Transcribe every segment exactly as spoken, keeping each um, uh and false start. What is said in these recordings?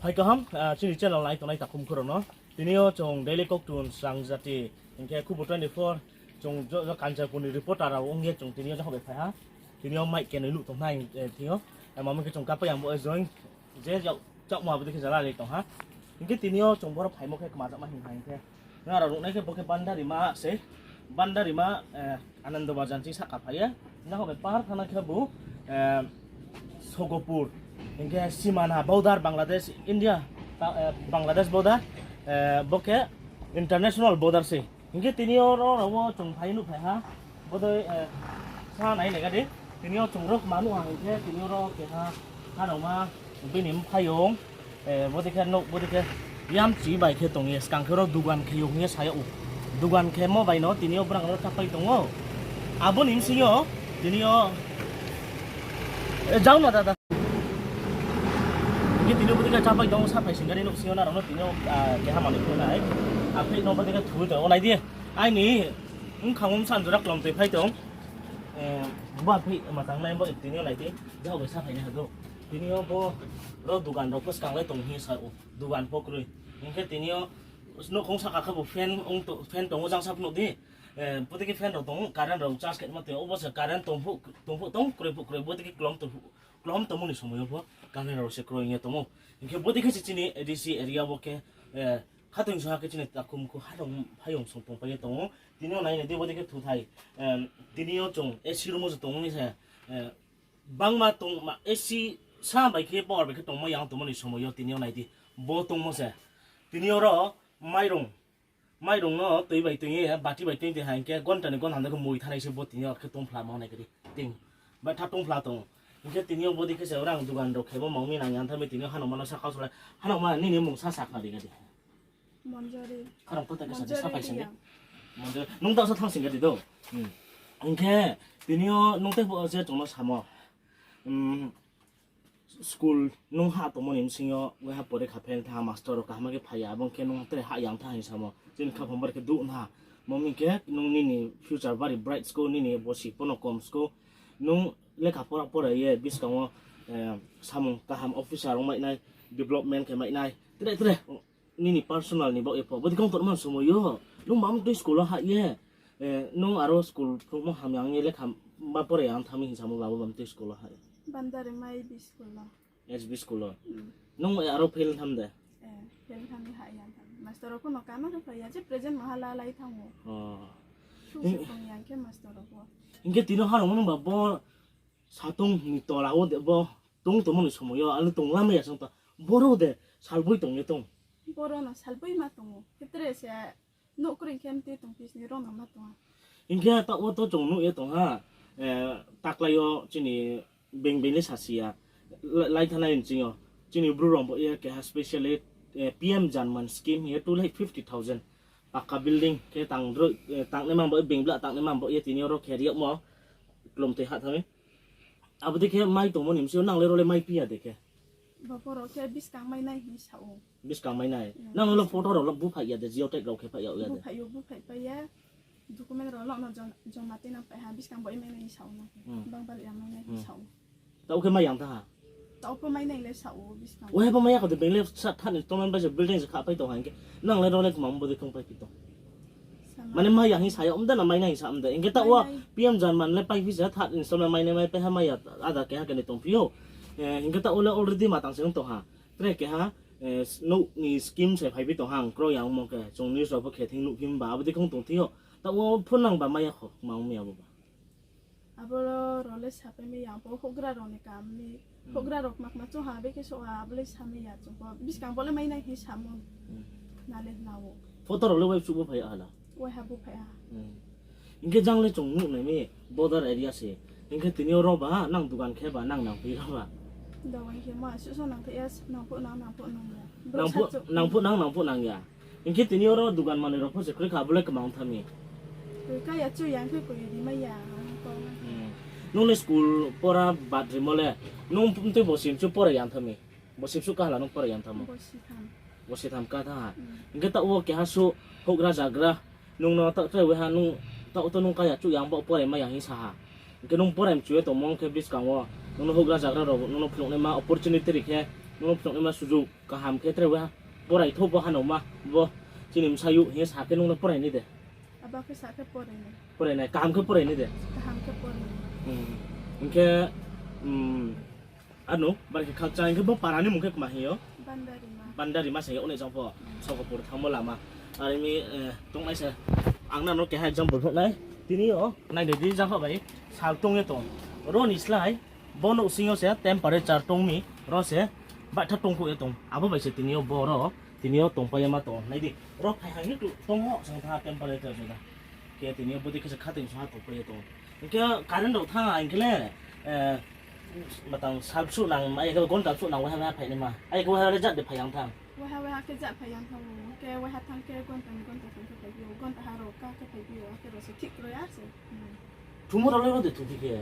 Phai kaham, ah, chini channel nai tongnai takhum khorang no. Tini yo chung Daily Koktun Srang Jati, hing khe Khubor twenty-four, chung jo, jo Kanchanpur ni reporter rao ong ye chung tini yo joho bai phai ha. Tini yo mic kenoi luh tong nai, eh, tini yo. Eh, mamo khe chung kapai ang bo, eh, join, je jao, chaohmo abo dei khe jala ri tong ha. Hing khe tini yo chung boro phaimo khe kma jakma hing ha hing khe. Nrao nuhnai khe bo khe Bandarima se, Bandarima, eh, Anando Bazar ching sahka phai ye. Nang khe par thana khe bo, eh, Sogopur, hing khe simana border Bangladesh, India, ta-, eh, Bangladesh border, eh, bo khe international border se. Hing khe tini yo ro, ro wo chung phai nuh phai ha. Bodei, eh, sa nai nai ga di. Tini yo chung ro kma nuh ha hing khe, tini yo ro keha, ha rao ma, bini mphaiyong, Eh, bodei khe nouh, bodei khe yamchi bai khe tong ye, skang khe ro dugan khe yo hing ye sa yag ou. Dugan khemo bai no tini yo brang ro chápai tong ou. Abo ni bsing yo, tini yo, eh, jao na dada. Hing khe tini yo bodei khe chápai tong ou, sa phai sing gari nouh sing yo na rao no tini yo, ah, keha manoi khe nai. Aphei no bodei khe thu tong ou, nai di. Aini bkhang wo bsa jora klom toi phai tong. Eh, bo aphei ma tang nai bo tini yo nai di. Jao bai sa phai nai ha do. Tini yo bo ro dugan rao pho skang le tong hing ye sa ou. Dugan pho kroi. Hing khe tini yo nouhkhong sahka khe bo fan ong to, fan tong ou jang sa phnuh di. Eh, bodei khe fan rao tong ou, current rao charge khe ma tong ou, obo se current tong phuh, tong phuh tong, kroi phuh kroi, bodei khe klom tong phuh, klom tongmo ni somoi yo pho current rao se kroi hing ye tong ou. Hing khe bodei khe se chini A D C area wo khe, eh, khathoing soha khe chini takhum khu ha rao phaiyong song tongpai ye tong ou. Tini yo nai nai di bodei khe thuthai, eh, tini yo chung A C room wo se tong ou ni se, eh, bangma tongma A C sa bai khe power bai khe tongmo yang tongmo ni somoi yo tini yo nai di. Bo tongmo se. Tini yo ro mairung, mairung no tui bai tui ye, bati bai tui tui ha hing khe gonta ni gonta khe mui thanai se bo tini yo khe tongphla ma nai khe di. Ting. Bai tha tongphla tong ou. Hing khe tini yo bodei khe se orang dugan rao khemo mangmi nang yang tha mi tini yo hanong ma no sa kau solai. Hanong ma nini mung sa sakha di ga di. Monjori. Kharang kota khe sa di, Monjori sa phai sing di. Reang. Monjori. Nung taoh sa thang sing di do. Hmm. Hing khe, tini yo nung tei bo je chung no samo. Hmm. School nung ha tongmo ni bsing yo, waiha porikha fail tha, master rao kaham khe phai ya, abo khe nung tre ha yang tha hing samo. Chini khaphang bar khe duh na. Mami khe nung nini future bari bright skou, nini bosi pho no kom skou. Nung lekha pora pora ye, buskang wo, eh, samung kaham officer ong mai nai, development khe mai nai. Tre tre. Nini personal ni baoh ye pho. Bodei khe ong tongma somoi yo. Nung bam tui school wo hah ye. Eh, nung aro school phruhmo hamya ong ye lekha ma pore ang thami hing samo babo bam tui school wo hah ye. Bandarima S B school wo. Hmm. Nung aro fail tham de? Eh, fail tham ye hah ye ang tham. Master rao pho no kama khe phai ya, je present maha la lai thanng ou. Oh. Sung se tong ya khe master rao pho. Hing khe tini yo ha rao nung ba bo satong ni tola wo de bo tong tongmo ni somoi yo, ano tong lamai ya song to. Boro de salboi tong ye tong. Boro no salboi ma tong ou. Khe tre se nouh kroi khe mtui tong phi sni ro no ma tong ha. Hing khe taoh wo to chung nuh ye tong ha. Eh, taklai yo chini beng beng le sasi ya. La-, lai thanai ni ching yo. Chini Bru rao bo ye keha specially, eh, P M Janman scheme ye two lakh fifty thousand. Pakka building khe tang droi, eh, tang nai man bo ye beng bla tang nai man bo ye tini yo ro khe ri yagmo. Klom tui ha thami. Abo dei khe mai tongmo ni bsing yo nang le ro le mai pi ya de khe. Bo boro khe buskang mai nai hing sa ou. Buskang mai nai. Hmm. Nang no photo rao lo búphai ya de, geotag rao khe phai ya ya de. Búphai yo, búphai pai ya. Document rao lo no jom-, joma tui nang pai ha, buskang bo mai nai hing sa ou no. Hmm. Bang bal ya mai nai hing sa ou. Taoh khe mai yang tha ha. Taoh pho mai nai le sa ou buskang. Waiha pho mai ya kho de, beng le sa tha ni tongman bai se building se kha pai tong ha hing khe. Nang le ro le kma bodei khe ong pai phi tong. Mane mai ya hing sa ya, omda na mai nai hing sa omda. Hing khe taoh wo P M Janman le pai phi se third installment mai nai mai pai ha mai ya ada keha khe ni tong phi ou. Eh, hing khe taoh wo le already ma tang se ong tong ha. Tre keha, eh, nouh ni scheme se phai phi tong ha, ang kroi ya ongmo khe, chung news rao pho khe thing nuh phi mba, abo dei khe ong tong thing ou. Taoh wo phone nang ba mai ya kho, ma ong mi abo ba. Abo ro le sapai mai ya, bo houhgra rao ni kam ni, houhgra rao kma kma chung ha, bekhe souh ha, abo le sa mai ya chung pho. Buskang bo le mai nai hing samo. Hmm. Na le na ou. Photo rao le waiha suh bo phai ya hala? Waiha bo phai ha. Hmm. Hing khe jang le chung nuh nai mi border area se. Hing khe tini yo ro ba, nang dugan khe ba, nang nang phi ro ba. Dugan khe ma, suh so nang phi ya, nang phuh nang, nang phuh nang ya. Nang phuh nang, nang phuh nang ya. Hing khe tini yo ro dugan manoi rao pho se kroi kha, abo le kma ong tha mi. Kroi kha ya, chu yang khe koi ri mai ya, ang kau na. Hmm. Nung le school pora bad rimo le, nung mtui bosi mchu pora yang tha mi. Bosi mchu kaha la nung pora yang tha mo? Bosi tham. Bosi tham ka tha ha. Hmm. Hing khe taoh wo keha suh houhgra zagra, nung no taoh tre waiha nung, taoh to nung kaya chu yang bo pora mai ya hing sa ha. Hing khe nung pora mchu ye tongmo ong khe buskang wo, nung no houhgra zagra rao, nung no phnuh naima opportunity ri khe, Nung no phnuh naima sujuk kaham khe tre waiha porai thou bo hanao ma bo chini bsayouh hing ye sa khe nung no porai nai de? Abo khe sa khe porai nai. Porai nai, kaham khe porai nai de? Kaham khe porai nai. Hmm. Hing khe, hmm, ano, bari khe khakchang, hing khe bo para ni mung khe kma hing yo? Bandarima. Bandarima sa ye, oni jang pho, hmm, Sokopur thanngmo lama. Are mi, eh, tongnai se, ang nang no keha example phnuh nai. Tini yo, nai di, di jang pho bai, sal tong ye tong. Ro ni slái, bo nouhsing yo se temperature tong mi, ro se, baitha tongkhouh ye tong. Abo bai se tini yo bo ro, tini yo tongpai ye ma tong. Nai di, ro phai ha ni tu tong ho, sang tha temperature se da. Khe tini yo bodei khe se khathoing song ha tongpai ye tong. Hing khe current rao thanng ha hing khe le, eh, matang sal bsuh nang, ai khe gonta bsuh nang, waiha waiha phai naima. Ai khe waiha le jat de phai yang thanng. Waiha waiha khe jat phai yang thanng ou. Khe waiha thanng khe gonta ni gonta tong khe phai phi ou, gonta ha rao ka khe phai phi ou, akhe rao se thik kroi ya se. Hmm. Thumo rao le ro de thung phi khe?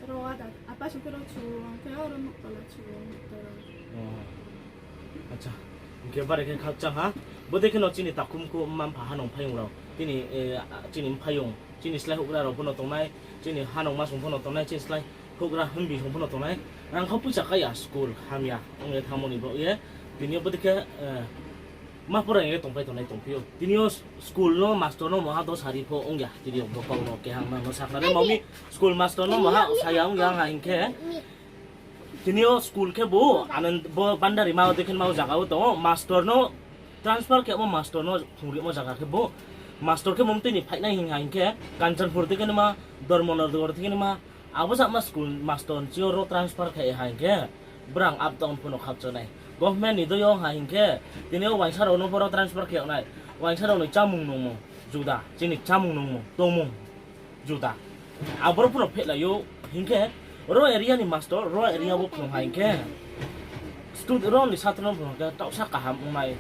Ro ada, apa sung khe ro chu, ang khe oro nouh tola chu, nouh tola. Oh. Acha. Hing khe bari khe khakchang ha. Bodei khe no chini takhum khu mma mpha hanong phaiyong rao. Tini, eh, chini mphaiyong, chini slái houhgra rao pho no tongnai, chini hanong ma song pho no tongnai, chini slái houhgra himbi song pho no tongnai. Rang kha poicha kái ya school hamya ong ye thanngmo ni baoh ye. Tini yo bodei khe, eh, ma porai ye tongpai tongnai tongphi ou. Tini yo school no master no maha dos hari pho ong ya. Tini yo bo kau no keha nang no sakhnari ma mi school master no maha saya ong ya ha hing khe. Tini yo school khe bo, Anand, bo Bandarima o dei khe ma o zaga wo tong ou, master no transfer khe mo master no phungrimo zaga khe bo, master khe mo mtui ni phainai hing ha hing khe, Kanchanpur dei khe nima, Dharmanagar dei khe nima, abo jama school master ni chi yo ro transfer khe ha hing khe, brang up down pho no khakchang nai. Government ni dei yo ha hing khe, tini yo uaingsa rao no pho ro transfer khe nai, uaingsa rao ni chámung nungmung juda, chini chámung nungmung, tongmung juda. Aboro pho no phehlai ou, hing khe, ro area ni master, ro area wo phrung ha hing khe, stud-, ro ni satro no phrung ha hing khe, taohsa kaham ong nai.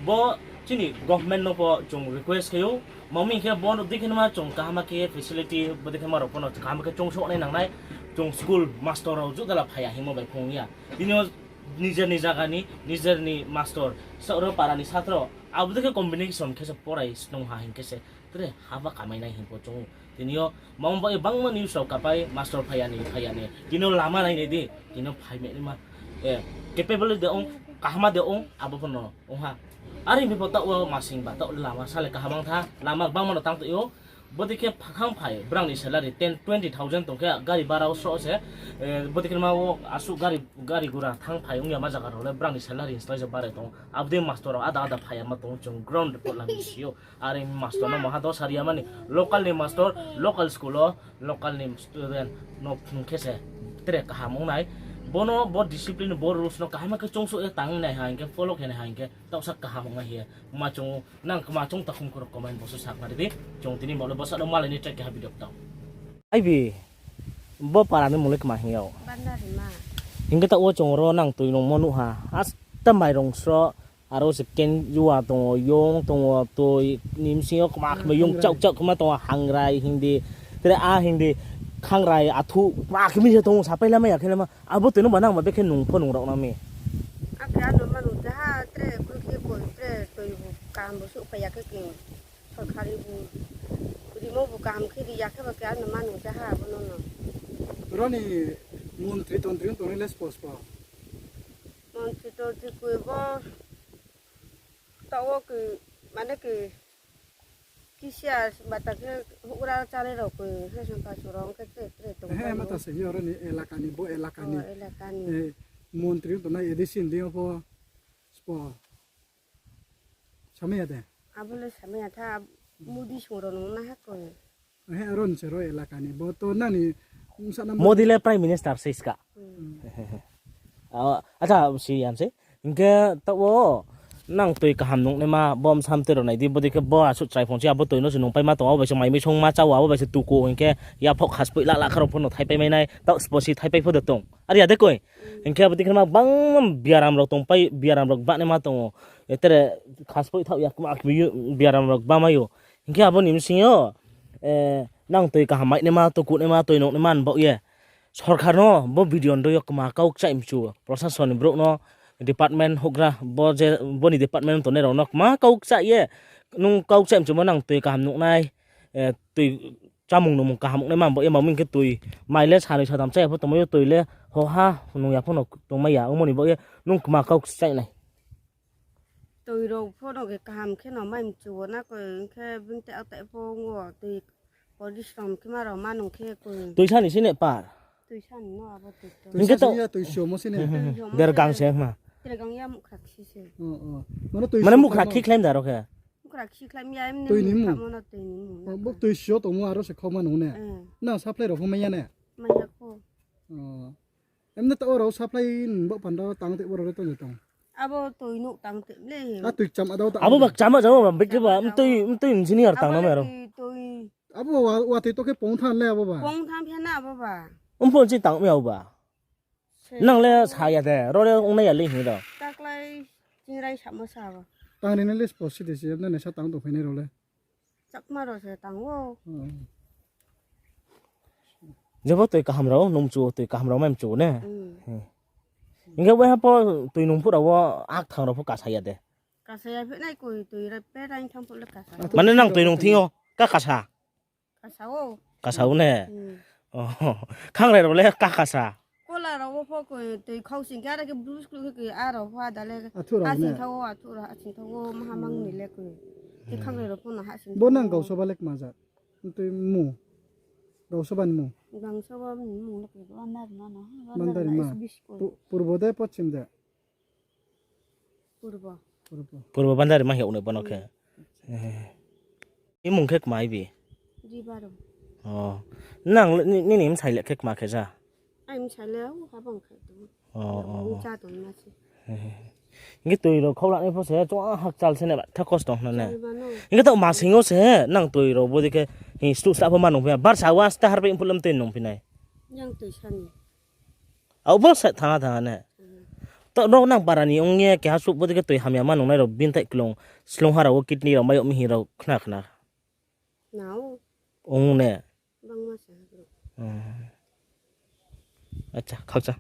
Bo chini government no pho chung request khe ou, ma mi hing khe, bo dei khe nima chung kaham khe facility, bo dei khe ma rao pho no kaham khe choungsouh nai nang nai, chung school master rao judala phai ya hingmo bai phrung ya. Tini yo nijer ni zaga ni, nijer ni master, sa-, ro para ni satro, abo dei khe combination khe se porai snung ha hing khe se, tre haba kamai nai hing pho chung ou. Tini yo, ma ong bai bangma news rao kapai, master phai ya ni, phai ya ni. Tini yo lama nai nai di, tini yo phai mai naima, eh, capable de ong, kaham de ong, abo pho no ong ha. Are mi pho taoh wo masing ba, taoh lama sale kaham ong tha, lama bangma no tang tong ou. Bodei khe phakhang phai, brang ni salary ten, twenty thousand tong khe, gari bara wo sroh se, eh, bodei khe ma wo asuh gari, gari gura thanng phai ong ya ma zaga rao le, brang ni salary ni slái se barai tong ou. Abo dei master rao ada ada phai ya ma tong ou, chung ground report la ni si ou. Are master no maha dos hari ya mani, local ni master, local school wo, local ni student no phung khe se tre kaham ong nai. Bo no, bo discipline, bo rules no kaham khe choungsouh ye tang nai ha hing khe, follow khe nai ha hing khe, taohsa kaham ong nai hing ye ma chung ou. Nang kma chung takhum khorok comment box wo sakhnari di. Chung tini bo le bsa no malai ni track keha video tang. Ai bi, bo para ni mung le kma hing yo? Bandarima. Hing khe taoh wo chung ro nang tui nungmo nuh ha. Asta mairung sroh, aro se ken jua tong ou, yong tong ou, tui ni bsing yo kma kma yong chaoh chaoh kma tong ou, hangrai hing di, tre a hing di, khangrai athu kma kma se tong ou, sapai lamai ya khe lama. Abo tui no ba nang ba bekhe nung pho nung rao nang mi. Akhe ano manu jaha tre khe koi tre tui bu kaham bo souhphai ya khe king. Sorkari bu rimo bu kaham khe ri ya khe ba khe ano manu jaha abo no no. Ro ni montri tontri tongnai le spo spo. Montri tontri koi bo taoh wo koi mane koi kisia bata khe houhgra chánai rao koi he song phasu rao ong khe tre tre tong. He, mata se yo ro ni elaka ni, bo elaka ni. Elaka ni. Eh, montri tongnai A D C ni deing yo pho spo. Samai ya de? Abo le samai ya tha, Modi song rao nung na ha koi. He, aro ni se ro elaka ni. Bo to nani bsa na Modi le Prime Minister se ska. Hmm. Ah, acha, si yan se. Hing khe taoh wo nang tui kaham nung naima, bo bsa mtoi rao nai di, bodei khe bo asuh chrai phung se, abo tui no se nungpai ma tong, abo bai se mai mi song ma chá ou, abo bai se tuku hing khe, yaphoh khaspoih la la kha rao pho no thaipai mai nai, taoh sposi thaipai pho de tong. Are ya de koi? Hing khe abo dei khe ma bangma biaram rao tongpai, biaram rao banaima tong ou. Etere khaspoih thaoh ya kma kma biaram rao bamai ou. Hing khe abo ni bsing yo, eh, nang tui kaham mai naima, tuku naima, tui nung naima ni baoh ye. Sorkar no bo video ni doi yo kma kau kchaih mchu, prosason ni brouh no, department houhgra, bo je, bo ni department tongnai rao no kma kau kchaih ye, nung kau kchaih mchumo nang tui kaham nung nai, eh, tui Chámung nungmung kaham ongnaima bo ye, ma ming khe tui, mai le sanoi satham chá ya pho tongmai yo, tui le hoha nung ya pho no tongmai ya, ongmo ni bo ye nung kma kau kchaih nai. Tui rao pho no khe kaham khe no mai mchu wo na koi, hing khe bini tei atai pho ong wo, tui porisrom khe ma rao ma nung khe koi. Tuisa ni sini par. Tuisa ni no abo tui to. Hing khe to. Tuisa ni ya tui sio mo sini. Dergang se ma. Dergang ya mukhra khi se. O, o. Mane tui sio mane mukhra khi khlaim da ro khe. Mukhra khi khlaim ya, emni tui ni mung. Mukhra mo no tui ni mung. O, bo tui sio tongmo aro se khau ma nung ne. Eh. Na supply rao pho mai ya ne? Mai ya kho. O. Emni ta oro supply ni bo panda tang te oro re tong tong. Abo tui nuh tang te le. A tui cham adao ta. Abo ba cham adao ba, bikhe ba, mtui, mtui engineer tang na me aro. Abo wa, wa tui to khe pong than le abo ba. Pong than phe na abo ba. Umpon chi tang me abo ba. Nang le sa ya de, ro le ong nai ya le hing ro. Taklai chingrai samo sa ba. Tang ni le spo si de si, na ne sa tang tong phai nai ro le. Chakma rao se tang ou. Hmm. Jebo tui kaham rao, nung mchu, tui kaham rao mai mchu ne. Hmm. Hmm. Hing khe waiha pho tui nung phuh rao wo akthang rao pho kasa ya de. Kasa ya phe nai koi tui ra pe raing thang phuh le kasa. Mane nang tui nung thing yo, ka kasa? Kasa ou. Kasa ou ne? Hmm. Oh, khangrai rao le ka kasa? Kola rao wo pho koi tui khau sing khe, ara khe blus klu khe koi, a rao pho ada le. Athu rao ne? Hasing tha ou, athu rao hasing tha ou, maha mang ni le koi. Tei khangrai rao pho no hasing tha ou. Bo nang gausoba le kma jat? Mtui mung. Gausoba ni mung. Gausoba ni mung le koi, Bandarima no. Bandarima. Pu-, purbo de, pochim de? Purbo. Purbo. Purbo Bandarima hing yag nai bono khe. Hmm. Eh. Imung khe kma ibi? Ribaro. Oh. Nang le, ni, nini bsai le khe kma khe ja? Ai bsai le, o, habang khe tong. Oh, oh, oh. Cha tong na se. Eh. Hing khe tui rao khau lanai pho se, chung hakchal se ne ba, tha kosto hna ne. Chal ba no. Hing khe taoh masing yo se, nang tui rao bo dei khe, hing stuk sla pho ma nung phi ya. Barsa wa sta har bai mphuh lam tui nung phi nai. Yang tui sani. Abo sa thangha thangha ne. Hmm. Taoh rao nang para ni ong ye keha suh bo dei khe tui hamya ma nungnai rao bini tai klung slung ha rao wo kidney rao mai yag mi hing rao khna khna. Nao. Ong ne. Bangma sa ha bro. Hmm. Acha, khakcha.